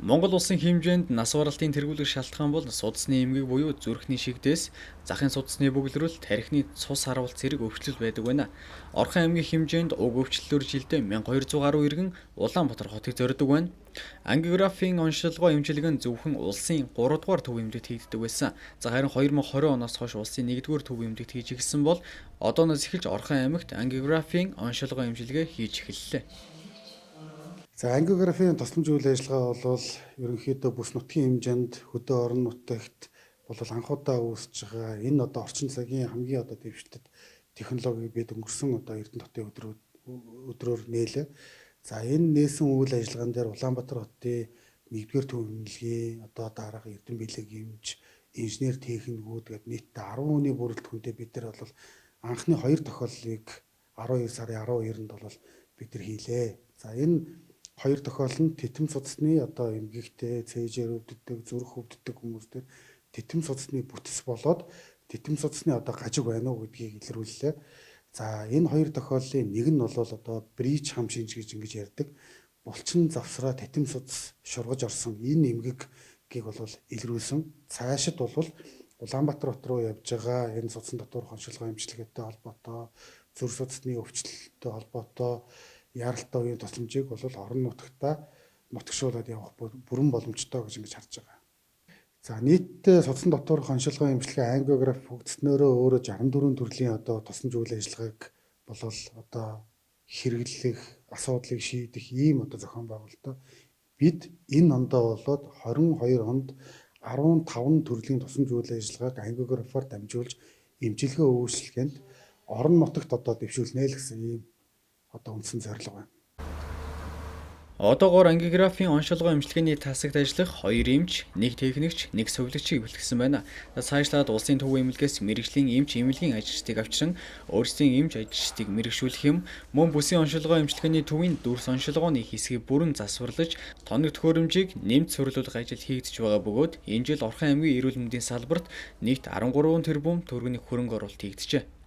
Монгол улсын хэмжээнд нас баралтын тэргүүлэх шалтгаан бол судасны эмгэг буюу зүрхний шигдээс, захын судасны бөглөрөл, тархины цус харуулт зэрэг өвчлөл байдаг байна. Орхон аймгийн хэмжээнд уг өвчлөлөөр жилдээ 1200 гаруй иргэн Улаанбаатар хотыг зорддог байна. Ангиографийн оншилгоо эмчилгээ нь зөвхөн улсын 3 дугаар төв эмнэлэгт хийгддэг байсан. За харин 2020 оноос хойш улсын 1 дугаар төв эмнэлэгт хийж эхэлсэн бол одооноос эхэлж Орхон аймагт ангиографийн оншилгоо эмчилгээ хийж эхэллээ. За ангиографийн тусламж үйл ажиллагаа бол ерөнхийдөө бүс нутгийн хэмжээнд хөдөө орон нутагт бол анхудаа үүсэж байгаа энэ одоо орчин цагийн хамгийн одоо дэвшилтэт технологиг бид өнгөрсөн одоо Эрдэнэ хотын өдрөөр нээлээ. За энэ нээсэн үйл ажиллагаан дээр Улаанбаатар хотын 1-р төв эмнэлгийн одоо дарга Эрдэнэ бэлэг эмч, инженер техникүүд гээд нийтдээ 10 хүний бүрэлдэхүүнтэй бид нар бол анхны 2 тохиоллыг 12 сарын 12-нд бол бид нар хийлээ. За энэ хоёр тохиолдол нь тэтэм судасны одоо эмгэгтэй, цээжээр өвддөг, зүрх өвддөг хүмүүс дээр тэтэм судасны бүтэц болоод тэтэм судасны одоо гажиг байна уу гэдгийг илрүүллээ. За энэ хоёр тохиолдлын нэг нь бол одоо брич хам шинж гэж ингэж ярьдаг. Булчин завсраа тэтэм судас шургаж орсон энэ эмгэгийг бол илрүүлсэн. Цаашид бол Улаанбаатар хот руу явж байгаа энэ судасан дотоорх оншилгоо эмчилгээтэй холбоотой, зүрх судасны өвчлөлттэй холбоотой яралтай үеийн тусламжийг бол орон нутагтаа нутагшуулад явах бүрэн боломжтой гэж ингэж харж байгаа. За нийтдээ судасан доторх оншилгоо эмчилгээ ангиограф хөгжснөөрөө өөрөө 64 төрлийн одоо тусламж үйл ажиллагааг болол одоо хэрэглэх, асуудлыг шийдэх ийм одоо зохион байгуулалтаа бид энэ ондоо болоод 22 онд 15 төрлийн тусламж үйл ажиллагааг ангиографаар дамжуулж эмчилгээ үйлчилгээнд орон нутагт одоо дэвшүүлнэ л гэсэн ийм одоо үндсэн зорилго байна. Одоогоор ангиографийн оншилгоо эмчилгээний тасагт ажиллах 2 эмч, 1 техникч, 1 сувилагчийг бэлтгэсэн байна. Цаашлаад улсын төв эмнэлгээс мэргэжлийн эмч, эмнэлгийн ажилчдыг авчран өөрсдийн эмч ажилчдыг мэргэшүүлэх юм, мөн бүсийн оншилгоо эмчилгээний төвийн дүрс оншилгооны хэсгийг бүрэн засварлаж, тоног төхөөрөмжийг нэмж суурилуулах ажил хийгдэж байгаа бөгөөд энэ жил Орхон аймгийн эрүүл мэндийн салбарт нийт 13 тэрбум төгрөгийн хөрөнгө оруулалт хийгджээ.